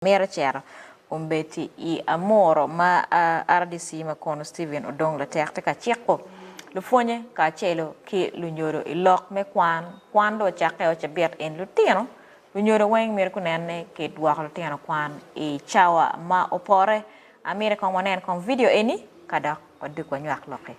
Mito cito ombeddi i Amuro ma RDC ma kono Stephen Odong Latek tye ka ciko lupwonye kacelo ki lunyodo i lok me kwan. Kwan dong ocakke o cabit en lutino lunyodo weng myero gunen ni kidwoko lutino kwan i cawa ma opore. Amito kong wanen kong vidio eni ka dok wadug wanywak lokki.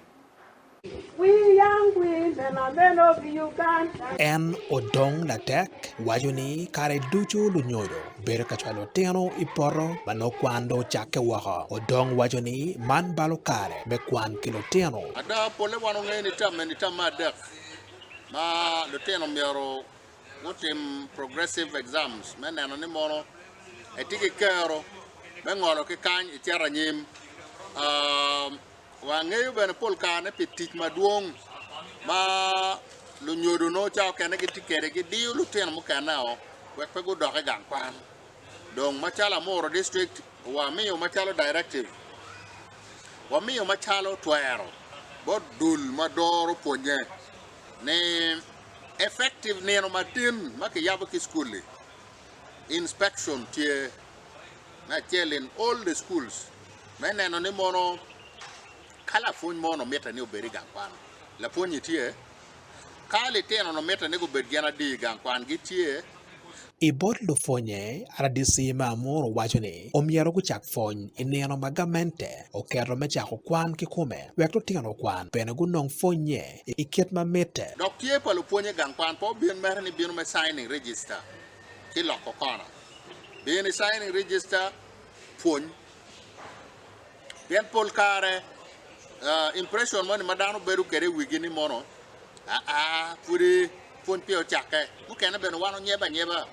En odong latek waco ni kare ducu lunyodo bedo ka cwalo lutino i poto ma nongo kwan dong ocakke woko. Odong waco ni man balo kare me kwan ki lutino. Ada, polle wan wangeyo ni term eni term me adek ma lutino myero gutim progressive exams me neno ni mono etye ki kero me ngolo ki kany icito anyim. Wangeyo bene pol kare ni pi tic madwong ma lunyodo nongo cawa okene gitye kwede gidiyo lutino mukene-o wek pe gudok i gang kwan. Dong macalo Amuru District wamiyo macalo directive, wamiyo macalo twero bot dul ma doro pwonye ni effective nino matin ma kiyabo ki cukul-li inspection tye. Me acel in all the schools me neno ni mono ka lapwony mo onongo mitte ni obed i gang kwan, lapwony-nyi tye? Ka litino onongo mitte ni gubed gin adi i gang kwan, gitye? I bot lupwonye, rdc me Amuru waco ni omyero gucak pwony i nino ma gamente oketo me cako kwan kikome wek lutino kwan bene gunong pwonye i kit ma mitte. Dok tye pa lupwonye i gang kwan pe obin mere ni bino me signing register ci loko kona. Bin i signing register pwony pien pol kare impression moni ma dano bedo kwede i wigi ni mono aa pudi pwony peya ocakke mukene bene wan onyebo anyeba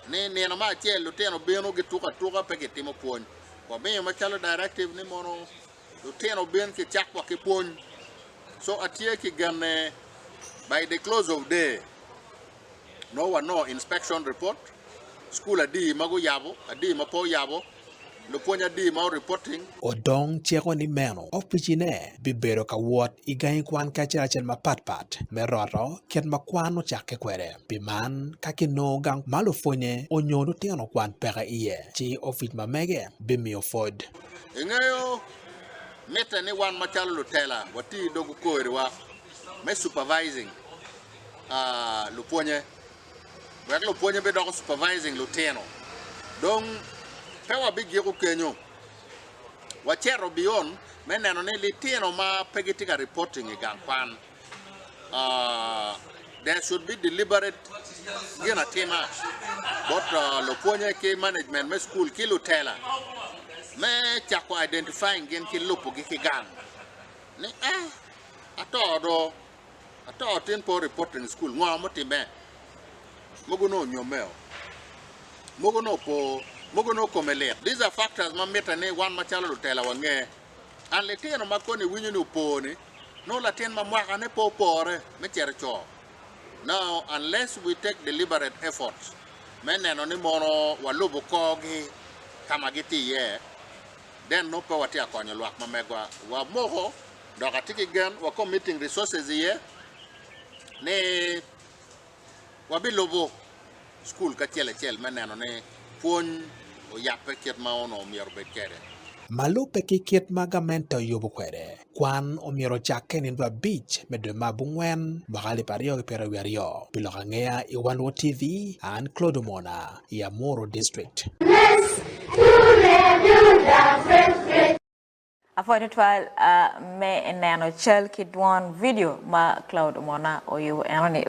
ni nino me acel lutino bino gituko atuka pe gitimo pwony wamiyo macalo directive ni mono lutino bin kicak wa ki pwony so atye ki genne by the close of day Nongo wanongo inspection report, cukul adi ma guyabo, adi ma pe oyabo, lupwony adi ma o-reporting. Odong ciko ni meno opicine bibedo ka wot i gangi kwan ki acel acel mapat pat me roto kit ma kwan ocakke kwede. Pi man, ka kinongo gang ma lupwonye onyo lutino kwan peke iye, ci opic ma mege bimiyo pwod. Ingeyo, mitte ni wan macalo lutela wati i dog okoriwa me supervising. lupwonye wek lupwonye bidoko supervising lutino dong pe wabigiko kenyo waceto beyond me neno ni litino ma pe gitye ka reporting i gang kwan there should be deliberate gin atima bot lupwonye ki management me school ki lutela me cako identifying gin ki lubogi ki gang ni eh ato do Ato tin pe o-reporting i cukul, ngo mutimme? Mogo nongo onyomme o, mogo nongo opo, mogo nongo kome lit. These are factors ma mitte ni wan macalo lutela wange. And litino ma koni iwinyo ni opo-ni, nongo latin ma mwakane pe opore me cito i co. Now, unless we take deliberate efforts me neno ni mono walubo korgi ka ma gitye iye, then nongo pe watye ka konyo lwak ma megwa. Wamoko Dok atye ki gen wa committing resources iye ni wabilubo cukul ki acel acel me neno ni pwony oyabbe kit ma onongo myero obed kwede. Ma lubbe ki kit ma gamente oyubo kwede, kwan omyero ocakke nino abic me dwe me abongwen mwaka 2022. Pi lok angeya i Wan Luo TV, an Claude Omona i Amuru District. Apwoyo tutwal me neno cal ki dwon vidio ma Claude Omona oyubo eno ni.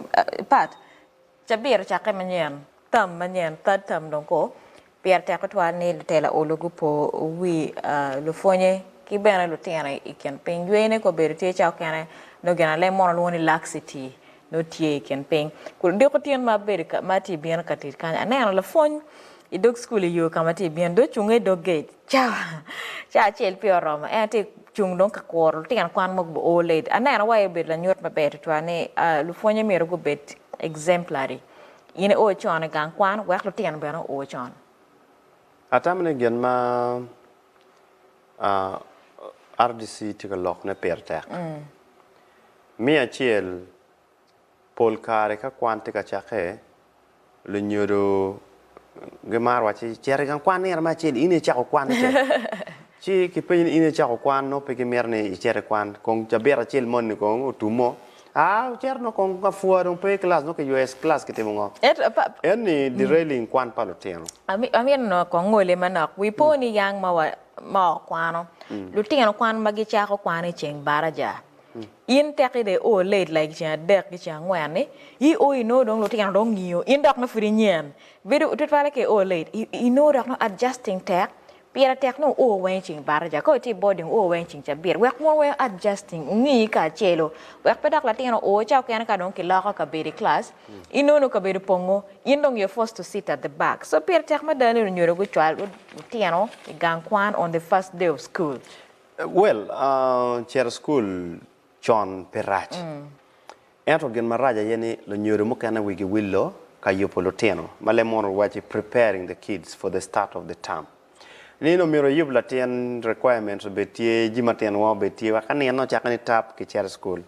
Pat, cabit ocakke manyen, term manyen, third term dong ko, pire tek tutwal ni lutela olo gupo wi lupwonye ki bene lutino i kin piny. Yweyone ko obedo tye ca okene nongo gin alem mono lwongo ni laxity nongo tye i kin piny. Odiko tin ma abedo ma atye bino ka tic kany aneno lapwony i dog cukul i yo ka ma tye bino dong ocunge i dog gate. Cawa cawa acel peya oromo, en tye cung dong ka kuro lutino kwan mogo guo late. Aneno wa aye obedo lanyut maber tutwal ni lupwonye myero gubed exemplary. In io con i gang kwan wek lutino bene oo con. Atamo ni gin ma RDC tye ka lokone pire tek. Me acel, pol kare ka kwan tye ka cakke, lunyodo. Gimaro wacci, Cit i gang kwan nino me acel, in icako kwan ce? Ci kipenyi ni in icako kwan, nongo pe gimito ni icit i kwan. Kong cabit acel moni kong otumo, aa wucito nongo kong apwa dong pe i kilac, nongo kiyweyo kilac kitimo ngo? Eni derailing kwan pa lutino. Amito nongo kong ngole manok. Wi po ni yang ma wakwano, lutino kwan ma gicako kwan i ceng baraja, In tekki dong io late like ceng adek ki ceng angwen ni io inongo dong lutino dong ngiyo in dok nongo pud inyen bedo tutwale ka io late inongo dok nongo adjusting tek pire tek nongo wuo weng ceng baraja ka wutye i boarding wuo weng ceng cabit wek wun weng adjusting wungi kacelo wek pe dok latin oo ca okene ka dong kiloko kabedo i class inongo nongo kabedo pongo in dong you're forced to sit at the back so pire tek mada ni lunyodo gucwal lutino i gang kwan on the first day of school. Well, cito i cukul con pe rac. Ento gin marac aye ni lunyodo mukene wigi wilo ka yubo lutino, ma leb munu waci preparing the kids for the start of the term. Ni omyero iyub latin, requirements obed tye, jami matino weng obed tye wek ka nino ocakke ni tap kicito i cukul.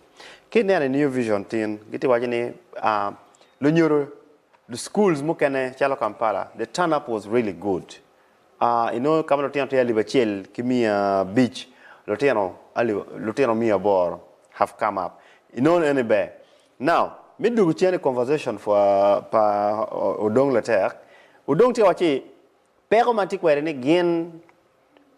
Ki ineno i New Vision tin, gitye waco ni lunyodo, schools mukene calo Kampala, the turn up was really good. Inongo ka ma lutino tye alip acel ki 500, lutino alip, lutino 800 have come up. Inongo ni eni ber. Now, me dwogo cen i conversation for pa Odong Latek, Odong tye ka wacci peko ma tye kwede ni gin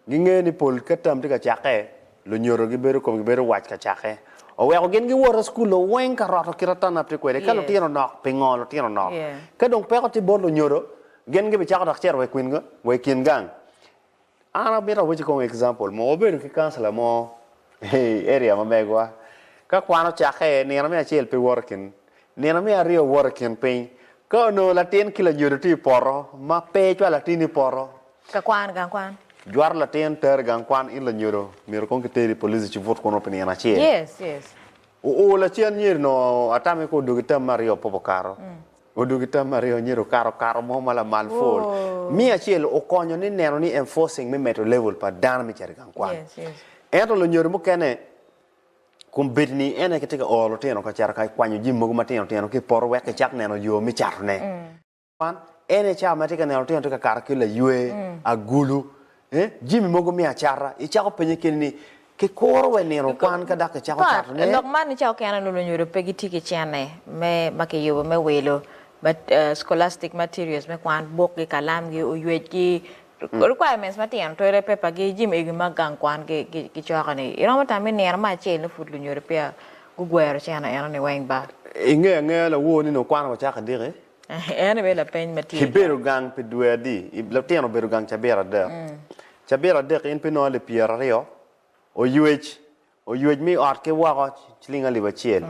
gingeyo ni pol ka term tye ka cakke, lunyodo gibedo komgi bedo wac ka cakke. Oweko gin giwoto i cukul weng ka roto kit ma turn up tye kwede. Ka lutino nok, pingo lutino nok? Ka dong peko tye bot lunyodo, Gin gibicako dok cito wa i kin gang. An amito awecci kong example mo. Wabedo ki councilor mo i area ma megwa. Ka kwan ocakke, nino me acel pe woto i kin, nino me aryo woto i kin piny. Ka onongo latin ki lanyodo tye i poto ma pe icwalo latinni i poto. Ka kwan, gang kwan. Jwato latin tero i gang kwan in lanyodo myero kong kiteri i police ci but kunu pi nino acel. Yes, yes. Oo lacen nyeri onongo atame ka odwogi term me aryo pop okato. Odwogi tam aryo nyero okato kato mo ma lamal pol. Me acel okonyo ni neno ni enforcing me medo level pa dano me cito i gang kwan. Ento lunyodo mukene kombeddi ni en aye gitye ka oro lutino ka cito ka kwanyo jami mogo matino tino ki i poto wek kicak neno yo me catone. Kwan en aye cawa ma itye ka neno lutino tye ka kato ki laywe, agulu, Jami mogo me acata, icako penye keni ni, 'Kikuro wa i nino kwan ka dok kicako Pat, catone? lok man ni ca okene ni lunyodo pe gitye ki cene me ma kiyubo me wilo scholastic materials me kwan, bukgi, kalamgi, oywecgi, requirements matino, toilet paper gi, jami egi ma gang kwan gicoko ni. Iromo tamo ni nino mo acel nongo pud lunyodo peya gugwero cene eno ni weng ba. Ingeyo angeya lawor ni nongo kwan wacako adiki? En aye lapeny ma tye. Ibedo gang pi dwe adi? Lutino obedo gang cabit adek. Cabit adek in pe inongo alip pyeraryo, oywec, oywec me i ot ki woko ciling alip acel,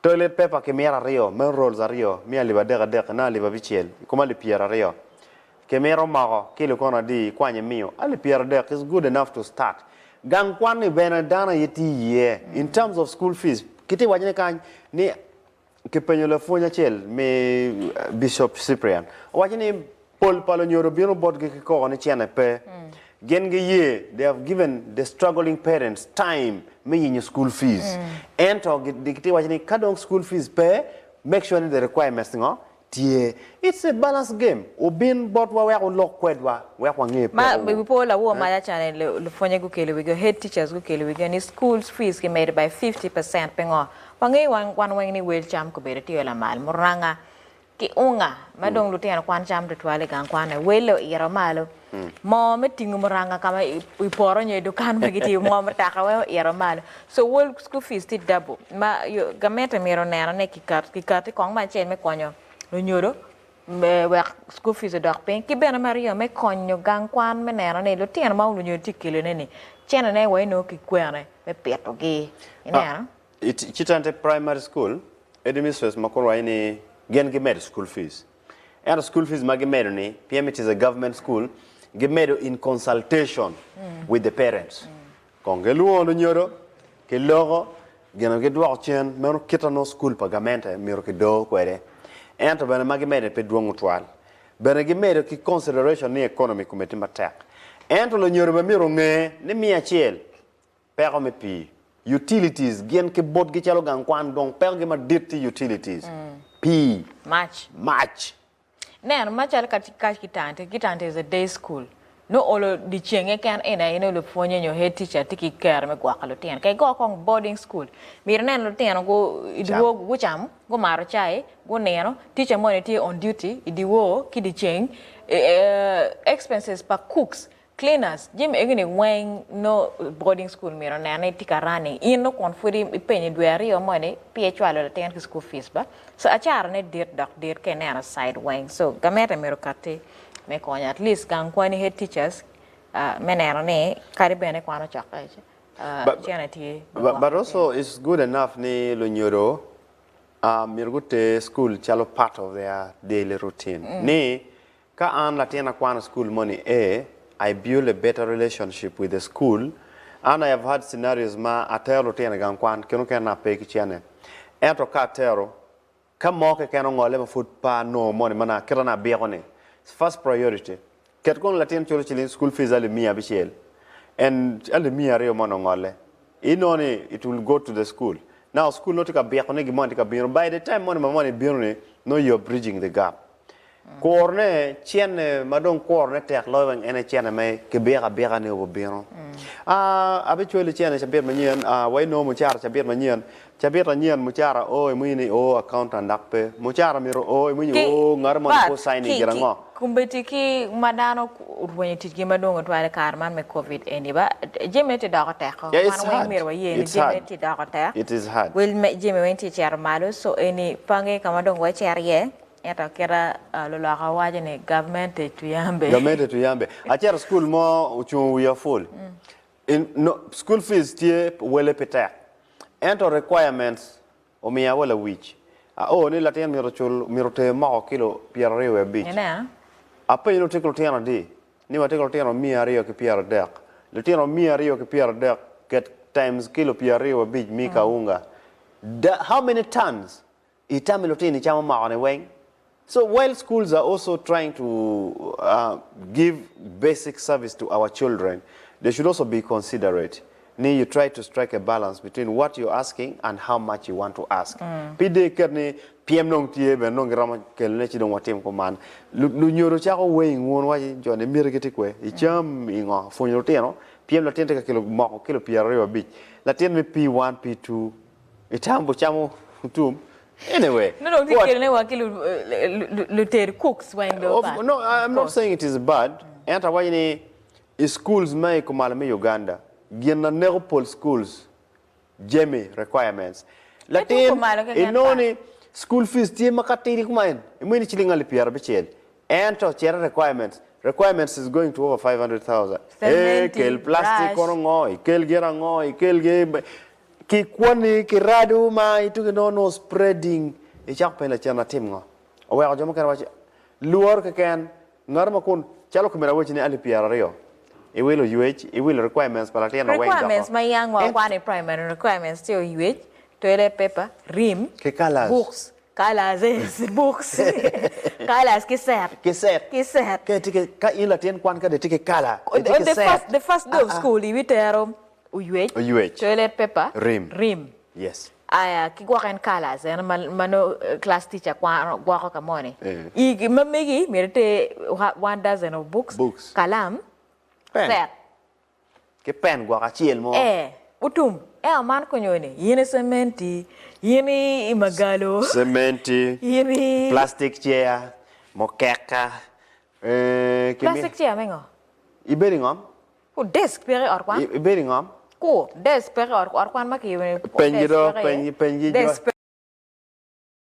toilet paper kimito aryo, meno rolls aryo me alip adek adek inongo alip abicel i kom alip pyeraryo. Kimito moko kilo kono adi ikwanyo imiyo alip 30 is good enough to start. Gang kwan ni bene dano aye tiyo iye in terms of school fees kitye waco ne kany ni Kipenyo lapwony acel me Bishop Cyprian, owaco ni pol pa lunyodo bino botgi ki koko ni cene pe. Gin giye, they have given the struggling parents time me yenyo school fees. Ento gitye waco ni ka dong school fees pe, make sure ni the requirements ngo tye. It's a balance game. Wubin botwa wek wulok kwedwa wek wange Ma pekowu. wi po lawor maca ca ni lupwonye gukelo wigi, head teachers gukelo wigi ni school fees kimedo by 50% pingo? Wangeyo wan weng ni wel cam kobedo tye lamal, muranga ki unga ma dong lutino kwan cam tutwal i gang kwan-ni welle oito malo. Moo me tingo muranga ka ma i poto nyo i dukan ma gitye moo mutoka weng oito malo. So wel school fees tye double ma gamente myero oneno ni kikati kong me acel me konyo lunyodo wek school fees odok piny ki bene me aryo me konyo gang kwan me neno ni lutino ma lunyodo tye ka kelone-ni cenone wa inongo ki kwene me pitogi. Ineno? I Kitante Primary School, headmistress ma kunu waco ni gin gimedo school fees. Ento school fees ma gimedo ni, pien it is a government school, gimedo in consultation with the parents. Kong gilwongo lunyodo, kiloko, gin gidwoko cen, meno kit ma nongo school pa gamente myero kidor kwede. Ento bene ma gimedo ni pe dwong tutwal. Bene gimedo ki consideration ni economy kome tye matek. Ento lunyodo bene myero onge ni miya acel Peko me pii, Utilities, gin ki botgi calo gang kwan dong pekogi madit tye utilities, pii, Mac. mac. Neno macalo ka ka Kitante, Kitante is a day school. Nongo olo dyeceng keken eni aye nongo lupwonye nyo head teacher tye ki kero me gwoko lutino. Ka igo kong boarding school, myero inen lutino gu i dyewor gucamo, gumato cai, gunino, teacher moni tye on duty i dyewor ki dyeceng, expenses pa cooks, cleaners, jami egini weng nongo boarding school myero onen ni tye ka running. In nongo kun pud ipenyo dwe aryo moni peya icwalo latin ki school fees ba. So acara ne dit dok dit ka ineno side weng. So gamente myero okati me konyo at least gang kwani head teachers me neno ni kadi bene kwan ocokke cene tye me gwoko But also it's good enough ni lunyodo myero guter school calo part of their daily routine ni ka an latin akwano school moni A I build a better relationship with the school and I have had scenarios ma atero lutino i gang kwan kine mukene ape ki cene ento ka atero Ka mo keken ongole ma pud pe anongo moni ma na kita na abiko ni first priority ket kono latin culo ciling school fees alip miya abicel and alip miya aryo moni ongole inongo ni it will go to the school now school nongo tye ka biko ni gin moni tye ka bino by the time moni ma moni bino ni nongo you are bridging the gap Kur ne cene ma dong kur ne tek loyo weng en aye cene me kibika abika ni obino. Ah, abicwali cene cabit manyen, ah, wa inongo mucara cabit manyen. Cabit anyen mucara o imwinyo ni o accountant dok pe. Mucara myero o imwinyo Ki, o ngati moni but, pe osign ki, gin ki, ango. kombeddi ki ma dano orwenyo ticgi madwong tutwal i kare man me covid eni ba, jamine tye doko teko. Yeah, it's Wan weng hard. myero waye ni It's jamine hard. tye doko tek. It is hard. Wel me jami weng tye cito malo, so eni pange ka ma dong wacito iye. Ento kita luloka waco ni gavmente tuyambe. Gamente tuyambe. Acito school mo ocungo wiya full. In, no, school fees tye wele pe tek. Ento requirements omiya wa lawic. Ao ni latin myero ocul, myero oter moko kilo 25 wiye abic. Ineno? Apenyo ni wutye ki lutino adi? Ni watye ki lutino 230. Lutino 230 ket times kilo 25 mi kaunga. Da, how many tons? Itami lutini camo moko ni weng? So while schools are also trying to give basic service to our children, they should also be considerate ni you try to strike a balance between what you're asking and how much you want to ask. Pi dong iket ni pyem dong tye bene dong giromo kelone ci dong watim kuman. Lunyodo cako weighing wun waci jo ni miti gitye kwe, i cam, i ngo, pwonyo lutino, pyem latin tye ka kelo moko kilo 25, latin me P1, P2, Itambo camo tum. Anyway. No, no, what? Kelone wa ki luter cooks weng do Of, no, I'm not saying it is bad. Ento awaco ni i schools ma i kumalo me Uganda, gin na neko pol schools jami requirements. Latin inongo ni school fees tye ma ka tidi kuman, imini ciling alip 60. Ento cito requirements, requirements is going to over 500,000. Ee, kel plastic kono ngo, ikel gin ango, ikel gi Ki kwoni ki rado ma ituko inongo nongo spreading icako penyo lacen atim ngo? Oweko jo mukene waco lworo keken ngat ma kun calo komiti awaci ni alip 20 iwilo ywec iwilo requirements pa latin weng doko Requirements ma yang wa kwano i primary requirements tye oywec, toilet paper, rim, Ki colours. books, colours yes, books, colours ki set. Ki set. Ki set. Ka itye ki ka in latin kwan ka dong itye ki colour itye ki The set. first, the first day of school ibitero oywec, Oywec. toilet paper, Rim. rim. Yes. Aya ki gwoko en colours eno ma ma nongo class teacher kwano gwoko ka moni. Eh. I ma megi myero iter one dozen of books, Books. kalam, Pen. set. Ki pen gwoko acel mo. Eh, otum. Ento man konyo ni in i cementi, in i magalo, Cementi, in i plastic chair, mukeka, eh, ki mi- Plastic chair me ngo? Ibedo i ngom? Ku desk peke i ot kwan. Ibedo i ngom? Ku desk peke i ot kwan ma kiyubo ni Penygi desk do, peke iye. penygi, penygi Desk jo.